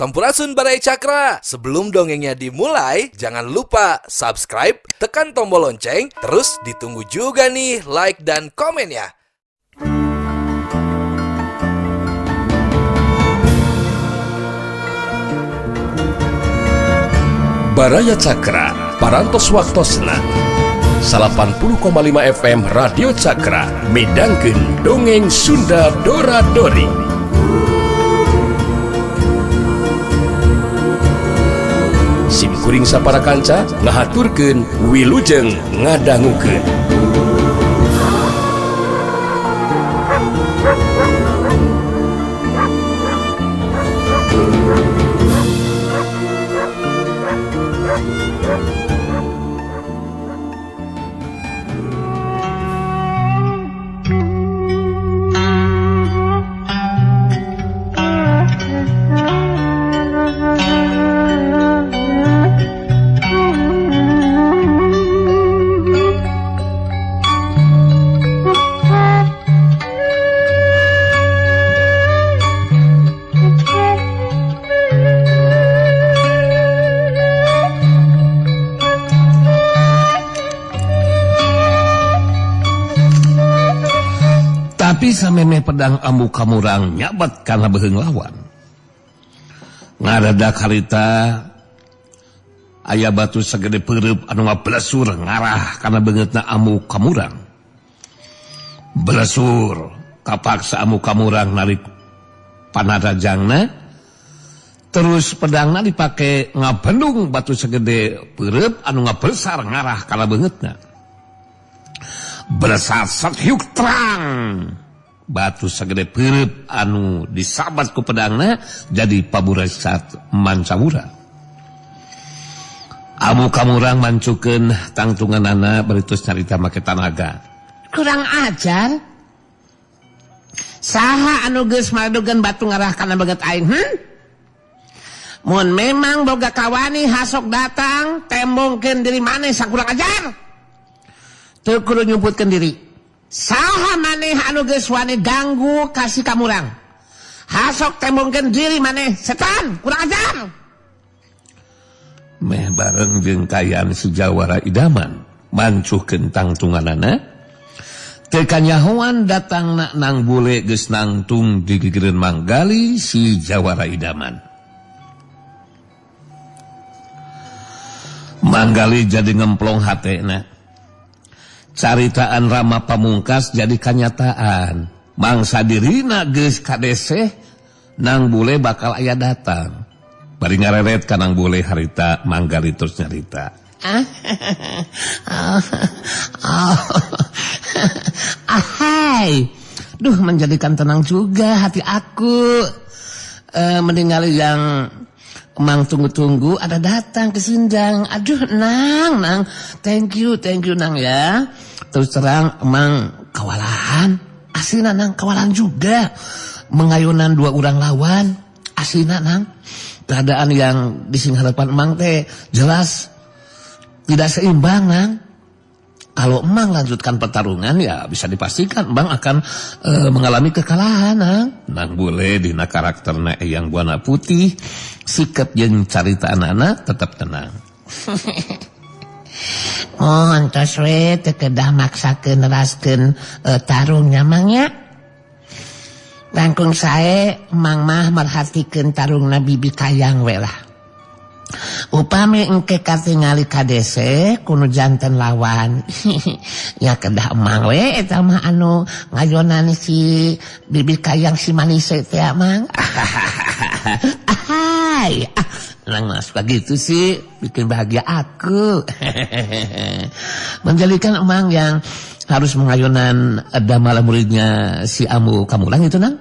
Sampurasun Baraya Cakra. Sebelum dongengnya dimulai, jangan lupa subscribe, tekan tombol lonceng, terus ditunggu juga nih like dan komennya. Baraya Cakra, Parantos Waktosna 80,5 FM Radio Cakra midangkeun dongeng Sunda Dora Dori. Sim kuring sapara kanca ngahaturkeun wilujeng ngadangukeun. Tapi samemeh pedang Ambu Kamurang nyabat kana beheung lawan. Ngadadak harita aya batu sagede peureup anu ngablesur ngarah kana beungeutna Ambu Kamurang. Blesur kapaksa Ambu Kamurang narik panarajangna, terus pedangna dipake ngabendung batu sagede peureup anu ngablesar ngarah kana beungeutna. Blesar hiuk terang. Batu sagede peureub anu disabat ku pedangna jadi paburesat mancawura. Ambu Kamurang mancukeun tangtunganana baritus carita make tanaga. Kurang ajar. Saha anu geus madugeun batu ngarah kana beungeut aing? Mun memang boga kawani hasok datang tembongkeun diri maneh sakurang ajar. Teu kudu nyumputkeun diri. Saha maneh anu geus wani ganggu ka si Kamurang. Hasok tembongkeun diri maneh setan kurang ajar. Meh bareng jeung kayan si Jawara Idaman mancuhkeun tangtunganana. Teu kanyahoan datangna nang bule geus nangtung di gigireun Manggali si Jawara Idaman. Manggali jadi ngemplong hatena. Caritaan Rama Pamungkas jadi kanyataan. Mangsa dirina geus kadeseh nang bule bakal aya datang. Bari ngareret ka nang bule harita Manggali terus nyarita. Ahai. Duh, menjadikan tenang juga hati aku. Meninggali yang Mang tunggu-tunggu ada datang ke Sindang. Aduh, Nang, Nang. Thank you Nang ya. Terus terang Mang kawalahan. Aslina Nang kawalahan juga. Mengayunan dua orang lawan. Aslina Nang. Keadaan yang di sing harapan Mang teh jelas tidak seimbang Nang. Kalau Mang lanjutkan pertarungan ya bisa dipastikan Mang akan mengalami kekalahan Nang. Nang boleh dina karakterna Eyang Buana Putih, sikap jeung carita anak tetap tenang. Oh, entos we teu kedah maksakeun neraskeun tarungnya Mang nya. Langkung sae Mang mah merhatikeun tarungna Bibi Kayang we lah. Upami engke katingali kadese kuno janten lawan. Ya kedah Emang we eta mah anu ngayonan si Bibi Kayang si manise teh Mang. Ahai. Nang mah suka gitu sih, bikin bahagia aku. Menjadikan Emang yang harus mengayunan damala muridnya si Ambu Kamurang itu Nang.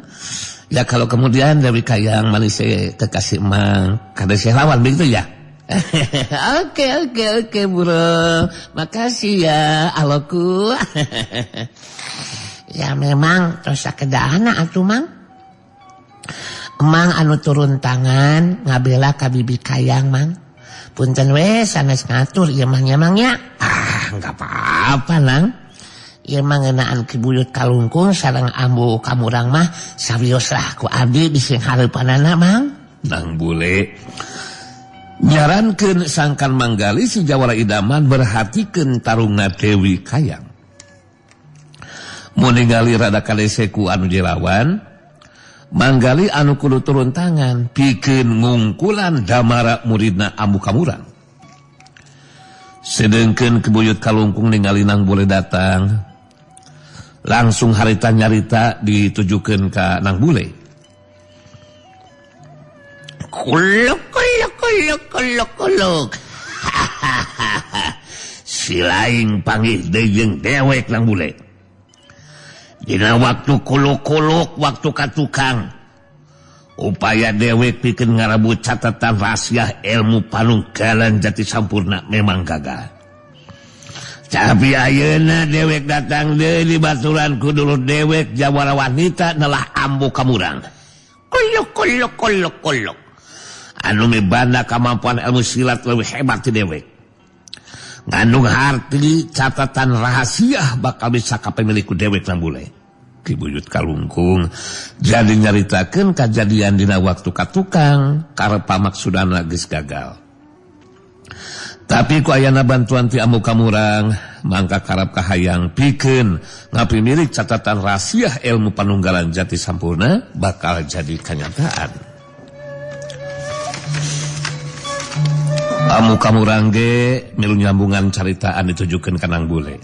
Ya kalau kemudian dari Kayang manise kekasih Emang kadese lawan begitu ya. Oke bro. Makasih ya aloku. Ya memang terus sakedahana atuh Mang. Emang anu turun tangan ngabela ka Bibi Kayang Mang. Punten we sanes ngatur ieu mah nya Mang nya. Ah, enggak apa-apa Nang. Ieu mah ngeunaan Ki Buyut Kalungkung sareng Ambu Kamurang mah sawios lah ku abdi di sing hareupanana Mang. Nang bule nyarankeun sangkan Manggali si jawara idaman berhatikeun tarungna Dewi Kayang. Mun ningali rada kaleseku anu jelawan, Manggali anu kudu turun tangan pikeun ngungkulan damara muridna Ambu Kamurang. Sedengkeun Kebuyut Kalungkung ningali Nang Bule datang, langsung harita nyarita ditujukeun ka Nang Bule. Kuluk kuluk kuluk kuluk kuluk. Si laing panggih deui jeung dewek Nang Bule. Dina waktu kuluk-kuluk waktu ka tukang. Upaya dewek pikeun ngarebut catatan rahasia ilmu panunggalan Jati Sampurna memang gagal. Tapi ayeuna dewek datang deui di baturan ku dulur dewek jawara wanita nelah Ambu Kamurang. Kuluk kuluk kuluk kuluk. Anu mibanda kemampuan ilmu silat leuwih hebat ti dewek. Ngandung harti catatan rahasia bakal bisa kapemilik ku dewek Nang Bule. Ki Buyut Kalungkung jadi nyaritakeun kajadian dina waktu ka tukang karep pamaksudana geus gagal. Tapi ku ayana bantuan ti Ambu Kamurang mangka karep kahayang pikeun ngapimilik catatan rahasia ilmu panunggalan Jati Sampurna bakal jadi kenyataan. Ambu Kamurang ge milu nyambungan caritaan ditujukeun ka Nang Bule.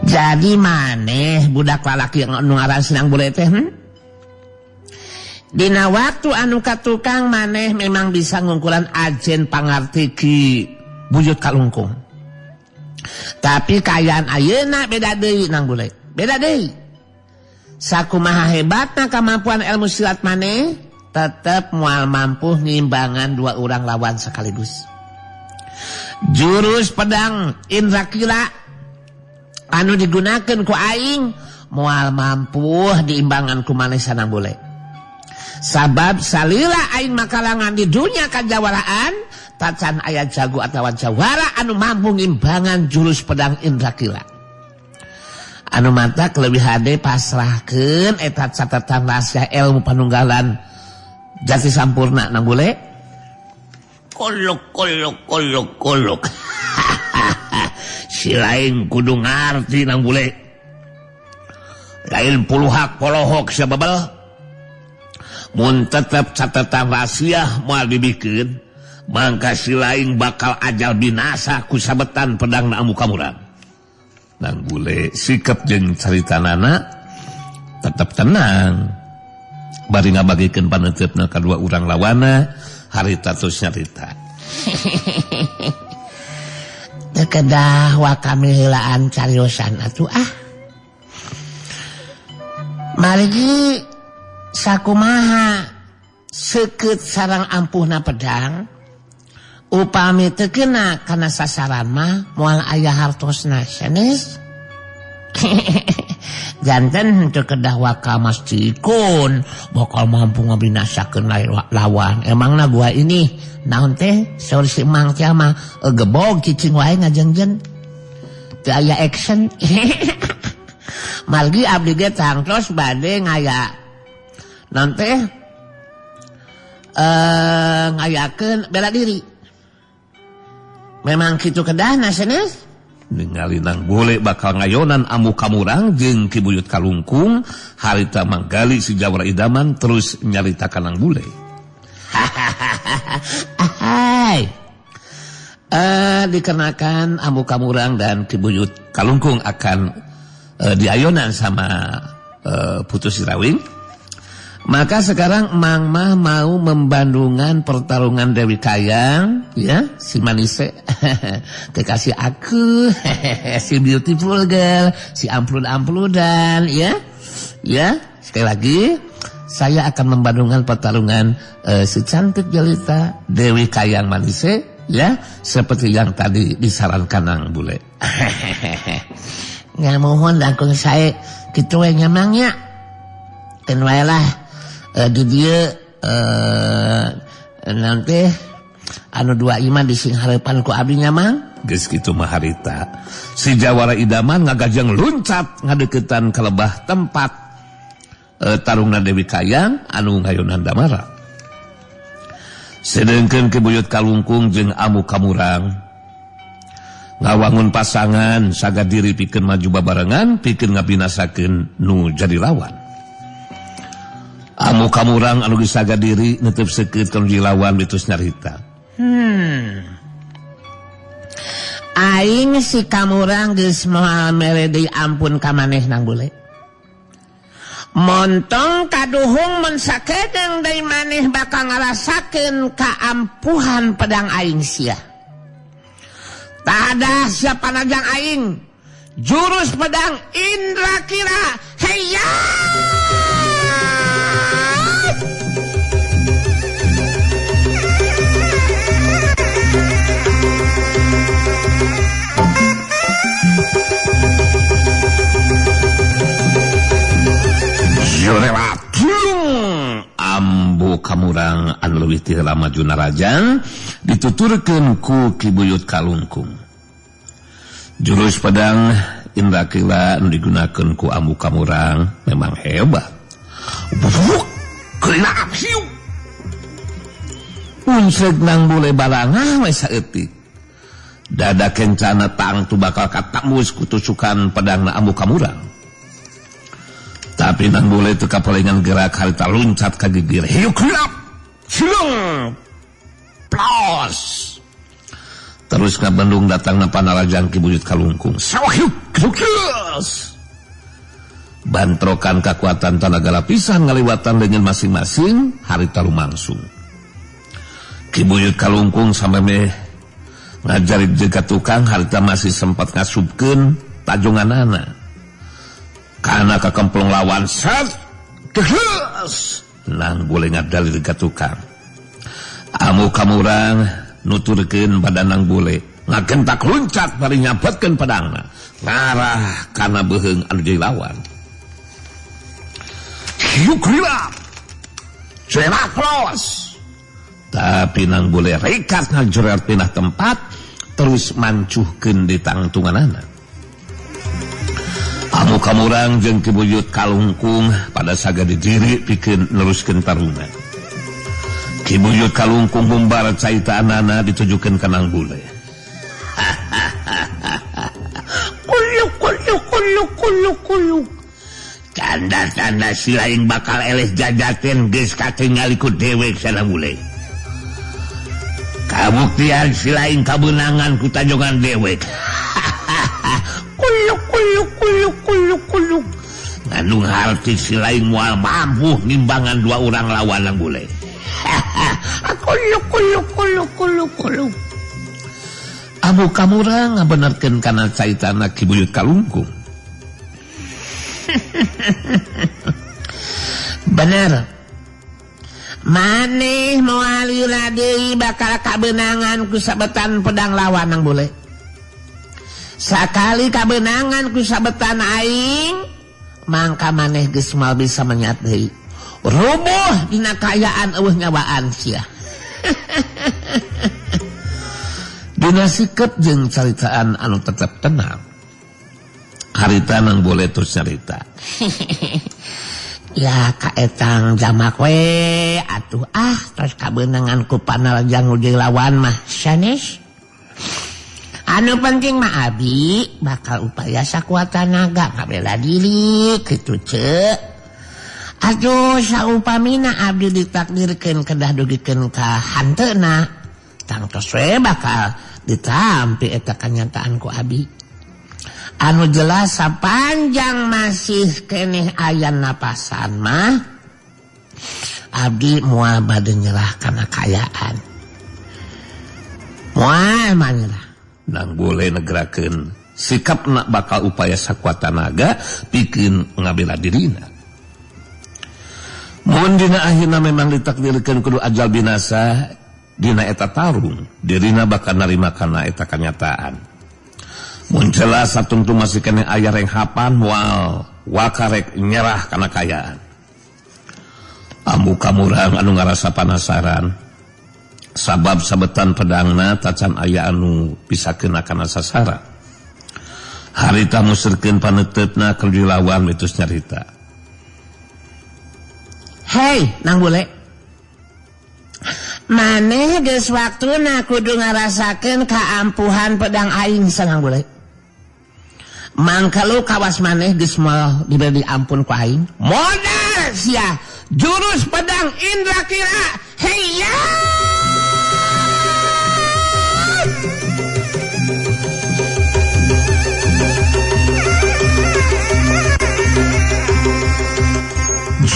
Jadi maneh budak lalaki anu ngaran si Nang Bule teh? Dina waktu anu ka tukang maneh memang bisa ngungkulan ajen pangarti Ki Buyut Kalungkung. Tapi kaayaan ayeuna beda deui Nang Bule. Beda deui. Sakumaha hebatna kemampuan ilmu silat maneh, tetep moal mampu ngimbangan dua orang lawan sekaligus. Jurus pedang Indrakila anu digunakan ku aing moal mampu diimbangan ku maneh Nang Bule. Sabab salila aing makalangan di dunia kajawaraan tacan aya jago atawa jawara anu mampu ngimbangan jurus pedang Indrakila. Anu matak leuwih hade pasrahkeun eta catatan rahasia ilmu panunggalan Jati Sampurna Nang Bule. Kolok kolok kolok kolok. Si lain kudu ngarti Nang Bule. Lain puluhak polohok sia babel. Mun tetep catatan rahasia moal dibikeun, mangka si lain bakal ajal binasa ku sabetan pedang na Ambu Kamurang. Nang Bule sikap jeung caritanana tetep tenang. Bari ngabagikeun paneuteup ka dua urang lawana, harita terus nyarita. Teu kedah wa kami heulaan cariosan atuh ah. Margi sakumaha seukeut sarang ampuhna pedang, upami teu kena kana sasaran mah moal aya hartosna sanes. Janten teu kedah waka masjidkun bakal mampu ngabinasakeun lawan. Emangna gua ini naon teh saur si Mang teh mah gebog cicing wae ngajengjen. Teu aya action. Margi abdi ge tangtos bade ngaya naon teh ngayakeun bela diri. Memang kitu kedahna sanes. Ningali Nang Bule bakal ngayonan Ambu Kamurang jeung Ki Buyut Kalungkung, harita Manggali si jawara idaman terus nyaritakan Nang Bule. Hai. Dikarenakan Ambu Kamurang dan Ki Buyut Kalungkung akan diayonan sama Putu Sirawing, maka sekarang Mang Mah mau membandungan pertarungan Dewi Kayang, ya, si Manise, kekasih aku, si beautiful girl, si amplud-ampludan, ya, ya. Sekali lagi, saya akan membandungkan pertarungan si cantik jelita Dewi Kayang Manise, ya, seperti yang tadi disarankan Nang Bule. Nya mohon langkung saya kitu we nya Mang nya. Keun wae lah. Di dieu nanti anu dua iman di sing hareupan ku abdi nya Mang. Geus kitu mah harita. Si jawara idaman ngagajeng luncat ngadeukeutan ka lebah tempat tarungna Dewi Kayang anu ngayonan Damara. Sedengkeun Ki Buyut Kalungkung jeung Ambu Kamurang ngawangun pasangan saga diri pikeun maju babarengan pikeun ngabinasakeun nu jadi lawan. Ambu Kamurang anu geus saga diri netep seukeut ka nu jadi lawan mitus nyarita. Aing si Kamurang geus moal mere deui ampun ka maneh Nang Bule. Montong kaduhung mun sakedeung deui maneh bakal ngarasakeun kaampuhan pedang aing sia. Tadah siapa najang aing jurus pedang Indra Kira. Heya! Ambu Kamurang anu leuwih ti heula maju narajang dituturkeun ku Ki Buyut Kalungkung. Jurus pedang Indra Kila anu digunakeun ku Ambu Kamurang memang hebat. Unseg Nang Bule balangah we saeutik. Dada kencana tangtu bakal katambus ku tusukan pedangna Ambu Kamurang. Tapi Nang Bule teu kapalingan gerak harita luncat ka gigir. Hiu kelap. Silung. Plos. Terus ka Bandung datangna panarajang Ki Buyut Kalungkung. Sawah hiu klus. Bantrokan kekuatan tanaga lapisan ngaliwatan dengan masing-masing harita lumangsung. Ki Buyut Kalungkung samemeh ngajarit jeung ka tukang harita masih sempat ngasupkeun tajonganana. Karena kekemplung lawan set kehes Nang Bule ngadali ka tukang. Ambu Kamurang nuturkeun pada Nang Bule ngagentak luncat bari nyabetkeun pedangna ngarah kana beuheung anu jadi lawan. Hiu kelap los. Tapi Nang Bule rekat ngajoret pindah tempat terus mancuhkeun di tangtunganana. Ambu Kamurang jeung Ki Buyut Kalungkung pada saga didiri pikeun neruskeun tarungan. Ki Buyut Kalungkung mumbar caitaanana ditujukeun ka Nang Bule. Kuluk kuluk kuluk kuluk kuluk. Tanda-tanda si lain bakal eleh jajaten geus katingali ku dewek sana bule. Kabuktian si lain kabeunangan ku tajongan dewek. Kuluk kuluk kuluk kuluk kuluk. Ngandung harti si lain moal mampu nimbangan dua orang lawan Nang Bule. Kuluk kuluk kuluk kuluk kuluk. Ambu Kamurang ngabenerkeun kana caitana Ki Buyut Kalungkung. Bener. Maneh moal lila deui bakal kabeunangan ku sabetan pedang lawan Nang Bule. Sakali kabeunangan ku sabetan aing, mangka maneh geus moal bisa menyat deui. Rubuh dina kaayaan eueuh nyawaan sia. Dina sikep jeung caritaan anu tetep tenang. Harita Nang Bule terus nyarita. Ya kaetang jamak we atuh ah terus kabeunangan ku panarajang nu jadi lawan mah sanes. Anu penting mah abi bakal upaya sakuat tanaga ngabela diri kitu ceuk. Aduh saupamina abdi ditakdirkeun kedah dugikeun ka hanteuna tangtos we bakal ditampi eta kanyataan ku abi. Anu jelas sapanjang masih keneh aya napasan mah abdi moal bade nyerah kana kaayaan. Moal manyerah. Nang Bule negerakeun sikapna bakal upaya sakuat tanaga pikeun ngabela dirina. Mun dina akhirna memang ditakdirkeun kudu ajal binasa dina eta tarung, dirina bakal narima kana eta kanyataan. Mun jelas satungtu masih keneh aya renghapan moal wakarek nyerah kana kaayaan. Ambu Kamurang anu ngarasa panasaran sabab sabetan pedangna tacan aya anu bisa kena kana sasara. Harita muserkeun paneuteup keur dilawan mitus nyarita. Hei, Nang Bule. Maneh geus waktuna kudu ngarasakeun kaampuhan pedang aing Nang Bule. Mangkalu kawas maneh geus moal diberi ampun ku aing. Modal sia jurus pedang Indrakila. Heya!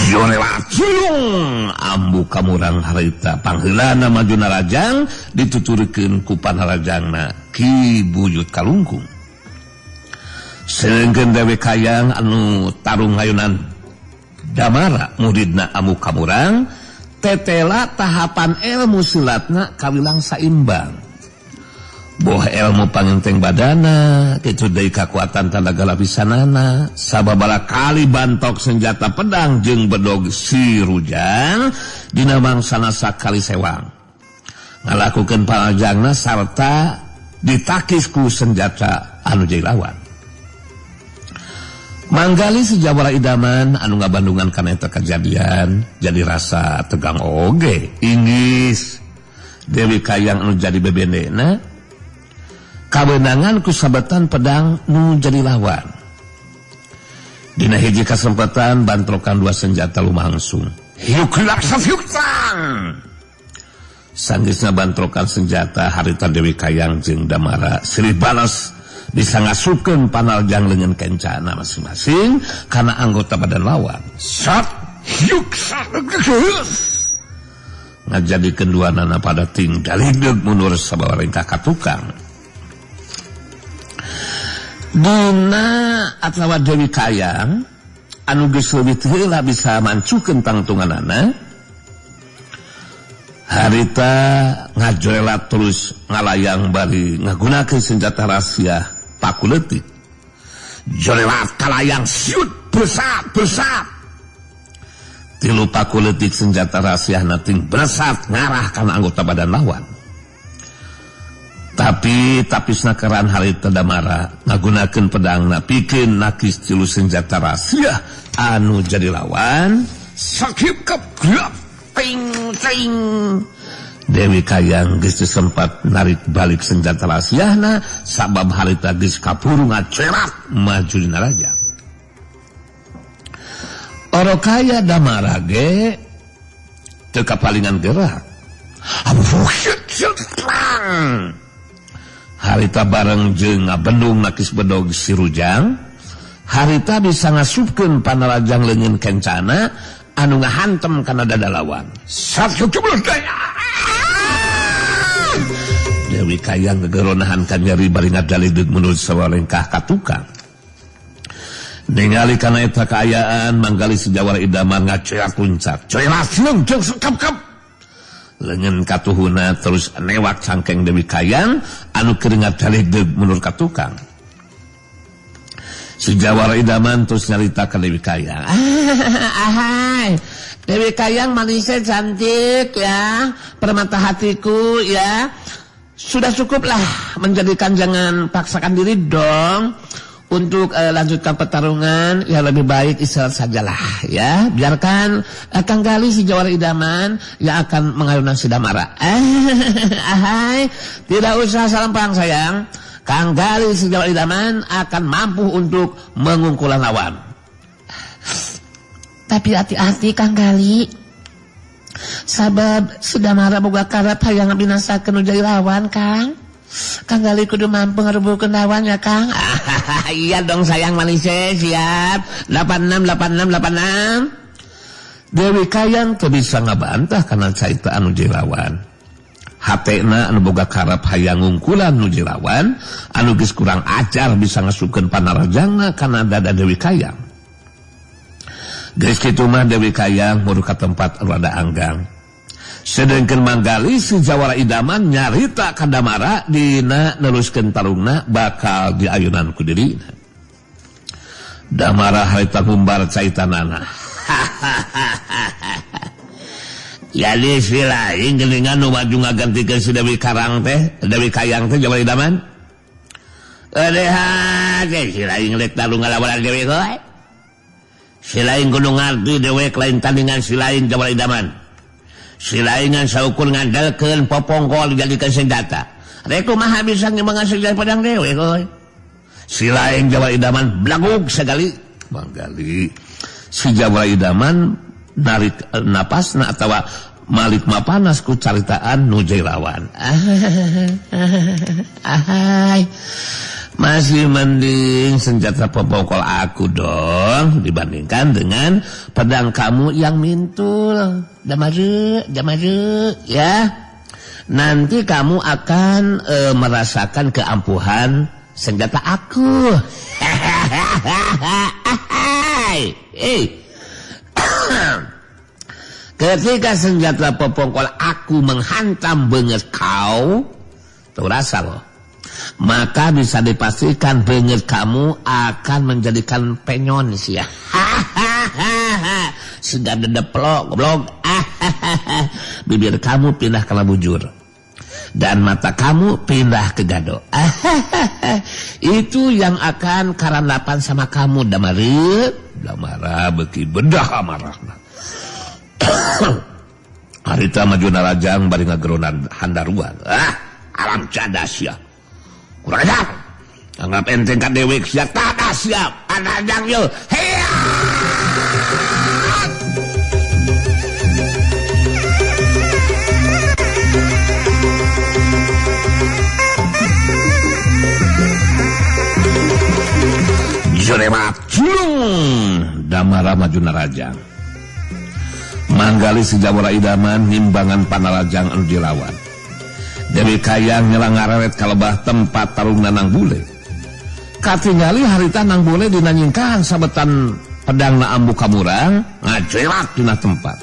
Jolewat ambu kamurang harita pangheulana maju narajang dituturkeun ku panarajangna Ki Buyut Kalungkung. Seungkeun Dewi Kayang anu tarung ngayunan Damara muridna Ambu Kamurang tetela tahapan ilmu silatna kawilang saimbang. Boh ilmu pangenteng badana kitu deui kakuatan tanaga lapisanana sababaraha kali bantok senjata pedang jeung bedog si Rujang dina mangsana sakali sewang ngalakukeun panajangna sarta ditakis ku senjata anu jadi lawan. Manggali sejawara idaman anu ngabandungan kana eta kajadian jadi rasa tegang oge inggis Dewi Kayang anu jadi bebendena kawenangan ku sabetan pedang nu jadi lawan. Dina hiji kasempatan bantrokan dua senjata lumangsung. Sanggeusna bantrokan senjata harita Dewi Kayang jeung Damara silih balas bisa ngasupkeun panarjang leungeun kencana masing-masing kana anggota badan lawan. Sat hyuk ngajadikeun duanana pada tinggal hideug mundur sabawa ringkah ka tukang. Dina atawa Dewi Kayang anu geus leuwih heula bisa mancukeun tangtunganana harita ngajorelat terus ngalayang bari ngagunakeun senjata rahasia paku leutik. Jorelat kalayang siut bersat bersat tilu paku leutik senjata rahasia nating bersat ngarah kana anggota badan lawan. Tapi tapisna keran harita Damara ngagunakeun pedangna pikeun nakis tilu senjata rahasia anu jadi lawan. Sakit keblok ting ting. Dewi Kayang geus sempat narik balik senjata rahasiana sabab harita geus kapuru ngacerak maju dina raja. Orokaya Damara ge teu kapalingan gerak. Harita bareng jeung ngabendung nakis bedog si Rujang, harita bisa ngasupkeun panarajang leungeun kencana anu ngahantem kana dada lawan. Dewi Kayang gegeronahan ka nyeri bari ngadalideug mundur sawalengkah ka tukang. Ningali kana eta kaayaan manggali sejawara idaman ngaceak puncak. Coelas leung jeung sekap-kap. Lengan katuhuna terus newak cangkeng Dewi Kayang anu keur ngadalideug mundur ka tukang. Sejawara idaman terus nyarita ka Dewi Kayang. Ahai, Dewi Kayang manisnya cantik ya, permata hatiku ya. Sudah cukuplah menjadikan, jangan paksakan diri dong untuk lanjutkan pertarungan. Ya lebih baik istirahat sajalah ya. Biarkan Kang Gali si jawara idaman yang akan mengayunan si Damara. Ahai, tidak usah salempang sayang. Kang Gali si jawara idaman akan mampu untuk mengungkulan lawan. Tapi hati-hati Kang Gali, sabab si Damara boga karep hayang ngabinasakeun nu jadi lawan Kang. Kang Gali kudu mampu ngarubuhkeun lawan ya Kang. Iya dong sayang manisnya, siap. 86 86 86. Dewi Kayang teu bisa ngabantah kana carita anu jadi lawan. Hatena anu boga karep hayang ngungkulan nu jadi lawan, anu geus kurang ajar bisa ngasupkeun panarajangna kana dada Dewi Kayang. Geus kitu mah Dewi Kayang muru ka tempat anu ada anggang. Sedengkeun Manggali si jawara idaman nyarita ka Damara dina neruskeun tarungna bakal diayunan ku dirina. Damara harita ngumbar caitanana. Jadi si lain geuningan nu maju ngagantikeun si Dewi Karang teh, Dewi Kayang teh jawara idaman. Eueuh si lain rek tarung ngalawanan Dewi koe. Si lain kudu ngarti dewek lain tandingan si lain Jawara Idaman. Si lain ngan saukur ngandalkeun popongkol dijadikeun senjata. Rek kumaha bisa ngimbangan senjata pedang dewek euy. Si lain Jawara Idaman blagug sagali. Manggali. Si Jawara Idaman narik napasna atawa malik mapanas ku caritaan nu jelawan. Ahai. Masih mending senjata popongkol aku dong dibandingkan dengan pedang kamu yang mintul. Damaru, damaru, ya. Nanti kamu akan merasakan keampuhan senjata aku. Ketika senjata popongkol aku menghantam benges kau, tuh rasa loh. Maka bisa dipastikan benges kamu akan menjadikan penyon sih ya. Sudah dedeplok, goblok. Bibir kamu pindah ke labujur dan mata kamu pindah ke gado. Itu yang akan karandapan sama kamu, Damari. Damara beki bedah amarahna. Harita maju narajang bari ngageronan handaruan. Ah, alam cadas ya. Kurang ajar. Anggap enteng ka dewek sia tadas sia. Anajang yo. Heya! Juremat julung Damara maju narajang. Manggali si Jawara Idaman nimbangan panarajang anu dilawan. Dewi Kayang nyelang ngareret kalebah tempat tarung nanang bule. Katingali harita nang bule dinanyingkahan sabetan pedang na ambu kamurang ngajelat dina tempat.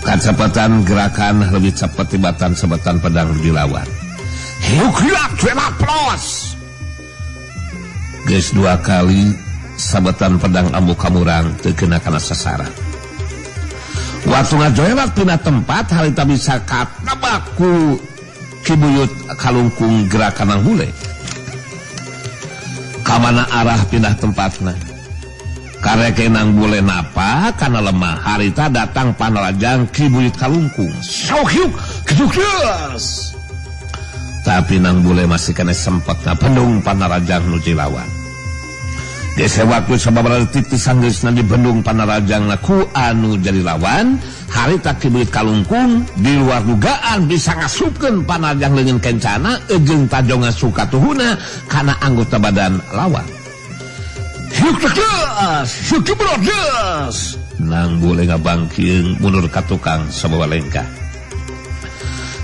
Kacepetan gerakan lebih cepat tibatan sabetan pedang dilawan. Hiuk jelat plos. Geus dua kali sabetan pedang ambu kamurang teu kena kana sasaran. Waktu ngajoewak tina tempat harita bisa katebak ku kibuyut kalungkung gerakan nang bule. Kamana arah pindah tempatna. Kareke nang bule napa kana lemah harita datang panarajang kibuyut kalungkung. Sohyuk kedukeus. Tapi nang bule masih kena sempat ngabendung panarajang nu jilawan. Dese waktu sababaraha detik sanggeusna dibendung panarajang ku anu jadi lawan, harita kibuyut kalungkung di luar dugaan bisa ngasupkeun panarajang leungeun kencana jeung tajongan sukatuhuna kana anggota badan lawan. Nang bule ngabangkeung mundur ka tukang sabawa lengkah.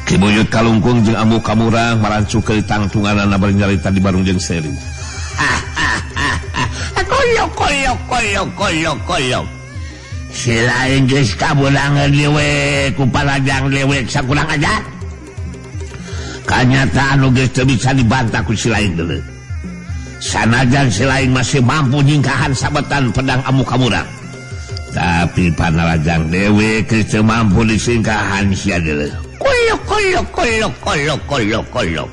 Kibuyut kalungkung jeung ambu kamurang marancu ke tangtunganana bari nyarita di barung jeung seri. Koyok koyok koyok koyok koyok. Si lain geus kabulangan dewek ku panarajang dewek sakurang ajar. Kanyataan nu geus teu bisa dibantah ku si lain deuleu. Sanajan si lain masih mampu nyingkahan sabetan pedang amuk kamurang. Tapi panarajang dewek geus teu mampu disingkahan sia deuleu. Koyok koyok koyok koyok koyok koyok.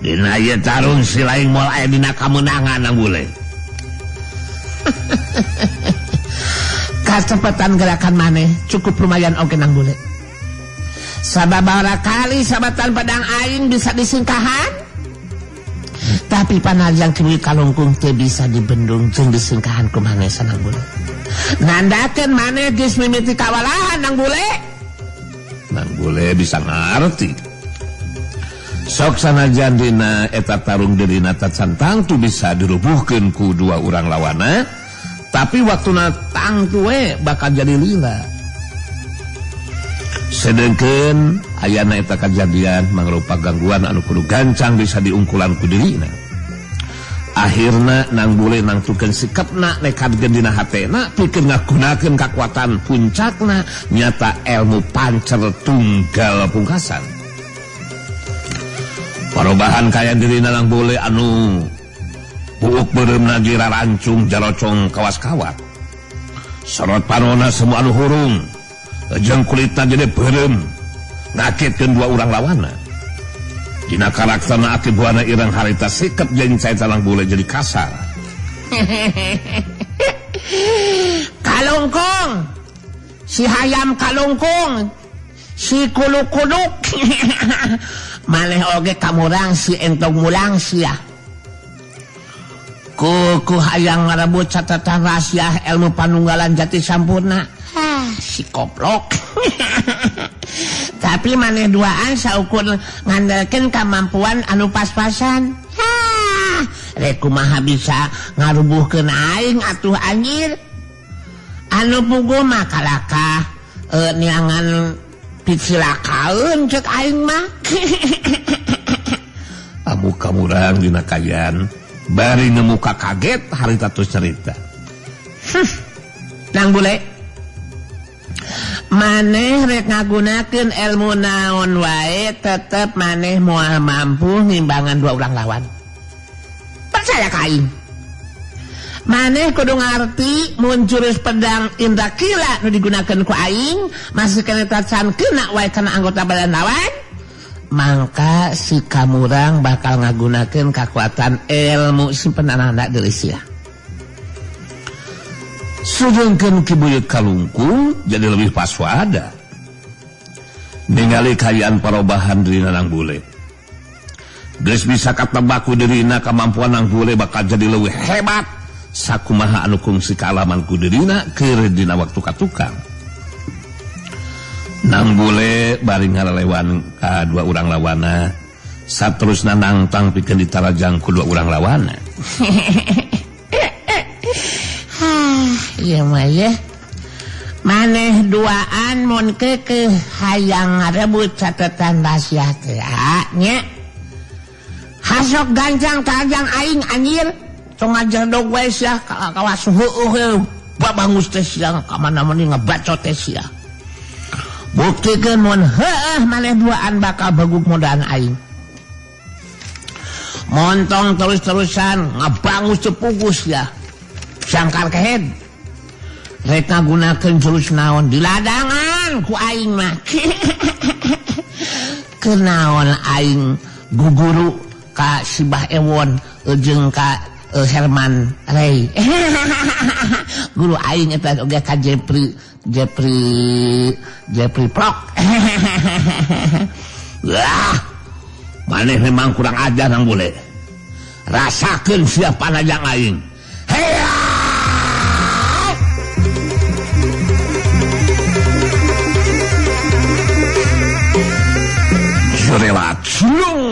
Dina ieu tarung si lain moal aya dina kamenangan nang bule. Kacepetan gerakan maneh cukup lumayan oge nang bule. Sababaraha kali sabatan pedang aing bisa disingkahan, tapi panarajang kibuyut kalungkung teu bisa dibendung jeung disingkahan ku maneh sanang bule. Nandakeun maneh geus mimiti kawalahan nang bule. Nang bule bisa ngarti. Sok sanajan dina eta tarung dirina tacan tangtu bisa dirubuhkeun ku dua urang lawana, tapi waktuna tangtu we bakal jadi lila. Sedengkeun ayana eta kajadian mangrupa gangguan anu kudu gancang bisa diungkulan ku dirina. Akhirna nang bule nangtukeun sikapna nekadkeun dina hatena pikeun ngagunakeun kakuatan puncakna nyata ilmu pancer tunggal pungkasan. Parobahan kaya dirina nang bule anu buuk beureumna girarancung jarocong kawas-kawat. Sorot panona semua anu hurung, jeung kulitna jadi beureum, ngakitkeun dua urang lawana. Dina karakterna aki buana ireng harita sikep jeung cai talang bule jadi kasar. Kalungkung si hayam kalungkung si kuluk-kuluk maneh oge kamurang si entog mulang sia kuku hayang ngarebut catatan rahasia ilmu panunggalan jati sampurna. Ah, si koplok. Tapi maneh duaan saukur ngandelkeun kemampuan anu pas-pasan. Hah, rek kumaha bisa ngarubuhkeun aing atuh anjir. Anu puguh mah kalakah neangan picilakaeun cek aing mah. Amu kamurang dina kayan bari ngemuka kaget harita tos cerita. Nang bule maneh rek ngagunakeun ilmu naon wae tetep maneh moal mampu ngimbangan dua urang lawan. Percaya ka aing. Maneh kudu ngarti mun jurus pedang Indrakila nu digunakeun ku aing masih kena tacan kena wae kana anggota badan lawan. Mangka si kamurang bakal ngagunakeun kakuatan ilmu simpenanana deui sia. Sedangkan Ki Buyut Kalungkung jadi lebih paswada. Ningali kayaan parobahan dirina Nang Bule. Geus bisa katebak ku dirina kemampuan Nang Bule bakal jadi leuwih hebat. Sakumaha anu kungsi kaalaman ku dirina keur dina waktu katukang. Nang Bule bari ngaralewan ka dua urang lawana. Saterusna nangtang pikeun ditarajang ku dua urang lawana. Ieu mah ye. Maneh duaan mun keukeuh hayang ngarebut catetan rahasia teh nya. Hasok gancang tajang aing anjir. Tong ngajedog wae sia kawas heueuh babangus teh sia ka mana-mana ngebacot teh sia. Buktikeun mun heueuh maneh duaan bakal beguk modaan aing. Montong terus-terusan ngabangus teu pugus ya. Sangkar kehed. Rek ngagunakeun jurus naon di ladangan ku aing mah. Kenaon aing guguru ka Sibah Ewon jeung ka Herman Ray. Guru aing eta oge ka Jeffrey Prok. Wah, maneh memang kurang ajar Nang Bule. Rasakeun sia panajang aing. Heya! Rela cilung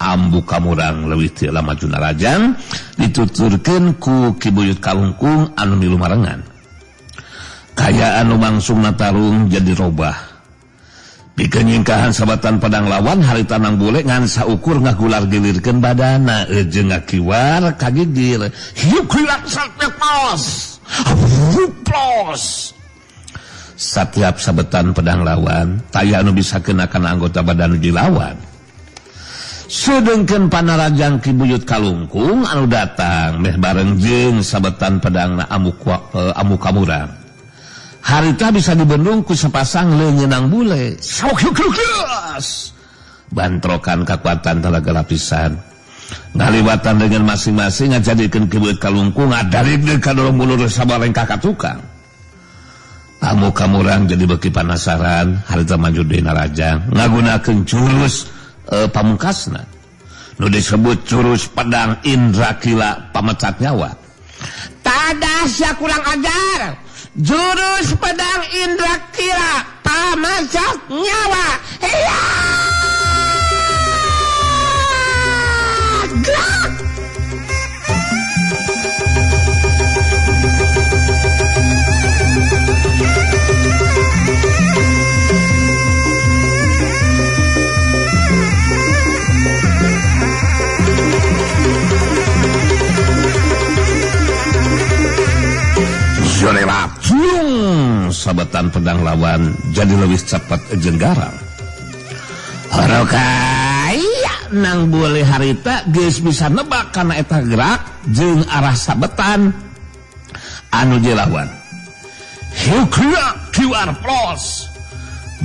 ambu kamurang leuwih teu lama junarajang dituturkeun ku Ki Buyut Kalungkung anu milu marengan. Kaya anu mangsungna tarung jadi robah. Pikeun nyingkahan sabatan pedang lawan harita Nang Bule ngan saukur ngagular gilirkeun badana jeung ngakiwar kagigir. Hiup hilak satepos. Plos. Setiap sabetan pedang lawan taya anu bisa kena kana anggota badan dilawan. Sedengkeun panarajang Ki Buyut Kalungkung anu datang meh bareng jeung sabetan pedangna amu kamurang. Harita bisa dibendung ku sepasang leungeun Nang Bule. Bantrokan kakuatan talaga lapisan. Ngaliwatan dengan masing-masing ngajadikeun Ki Buyut Kalungkung ngadarik ka dorong mundur sabalengkah ka tukang. Amu kamurang jadi beki panasaran harita maju deui narajang ngagunakeun jurus pamungkasna nu disebut jurus pedang Indrakila pamecat nyawa. Tadah sia kurang ajar. Jurus pedang Indrakila pamecat nyawa. Heya! Gerak! Sabetan pedang lawan jadi lebih cepat jeung garang. Harokaya Nang Bule harita geus bisa nebak kana eta gerak jeung arah sabetan anu dilawan. Hiukna kiwar plos.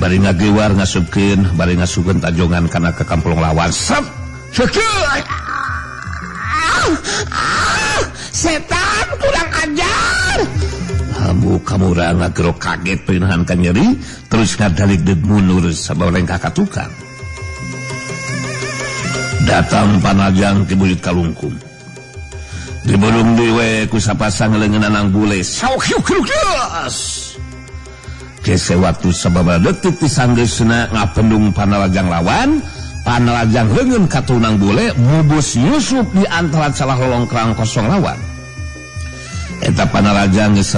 Bari ngagiwar ngasupkeun, bari ngasupkeun tajongan kana ka kamplong lawan. Sep. Setan kurang ajar. Ambu kamurang ngagero kaget pinahan ka nyeri terus ngadalik deuk mundur sabab lengkah ka tukang. Datang panajang Ki Buyut Kalungkung. Dibelum dewe ku sapasang leungeun nang bule. Sauk hiuk hiuk. Kese waktu sababaraha detik tisanggeusna ngapendung panalajang lawan, panalajang leungeun katunang bule mubus nyusup di antara salah lolongkrang kosong lawan. Eta panalajang geus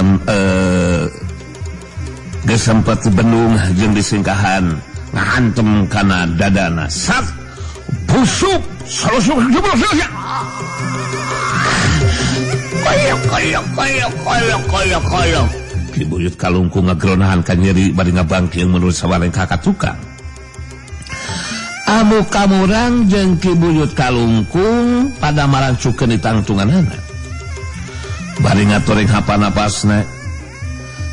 sempet dibendung jeung disingkahan ngahantem kana dadana. Sat busuk salusuk jebul. Koyok koyok koyok koyok koyok koyok. Ki Buyut Kalungkung ngageronahan ka nyeri bari ngabangkeung menurut sawalengkah ka tukang. Amu kamurang jeung Ki Buyut Kalungkung pada marancukeun ditangtunganana. Bari ngatoreng hapanapasna.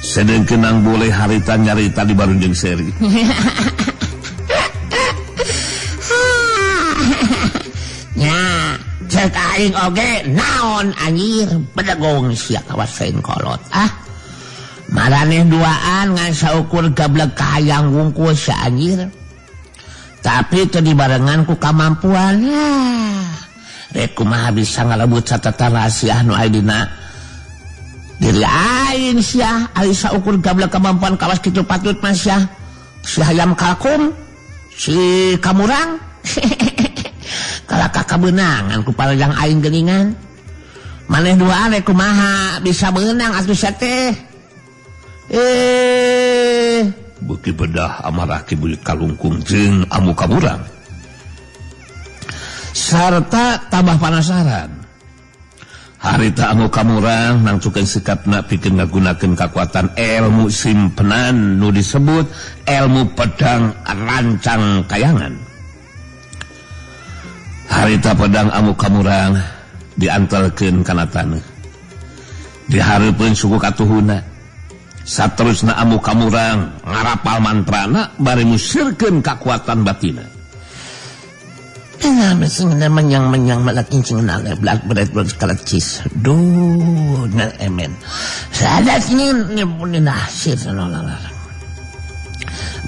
Sedengkeun nang boleh harita nyarita di barunjeng seri. Nya, cek aing oge naon anjir bedegong sia kawasain kolot ah. Maraneh duaan ngan saukur gablek kahayang wungkul sia anjir. Tapi teu dibarengan ku kamampuan. Rek kumaha bisa ngalebut catatan rahasia nu aya dina diri aing sia, ari saukur gablek kamampuan kawas kitu patut mah sia. Si hayam kalkum, si kamurang. Kalakah kabeunangan ku parajang aing geuningan. Maneh duaan rek kumaha bisa beunang atuh sia teh. Beuki bedah amarah Ki Buyut Kalungkung jeung Ambu Kamurang. Sarta tambah panasaran. Harita Ambu Kamurang nangtukeun sikapna pikeun ngagunakeun kakuatan ilmu simpenan nu disebut ilmu pedang rancang kayangan. Harita pedang Ambu Kamurang diantarkeun kana taneuh. Dihareupeun suku katuhuna. Saterusna Ambu Kamurang ngarapal mantrana bari musirkeun kakuatan batina. Menyang-menyang malak incing nale blak beret beret kalecis. Duh, na emen. Sadat ni pun nasir nolala.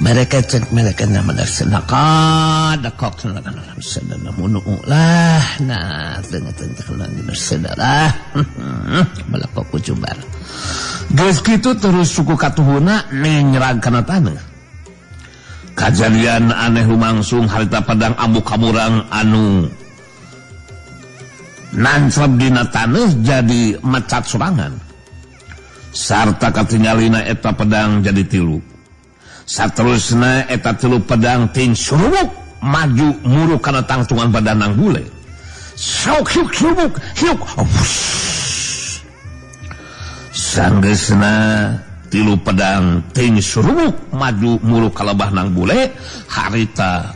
Mereka cek mereka nama senaka dakok senaka sedana munu lah nah tengah-tengah lagi sedalah balakok kucubar. Geus kitu terus suku katuhuna nyerang kana taneuh. Kajadian aneh lumangsung harita pedang Ambu Kamurang anu nancreb dina taneuh jadi mecat sorangan. Sarta katingalina eta pedang jadi tilu. Saterusna eta tilu pedang ting surubuk maju muruk kana tangtungan badan nang bule. Sauk hiuk surubuk hiuk. Sanggeusna tilu pedang ting surubuk maju muruk kalebah nang bule harita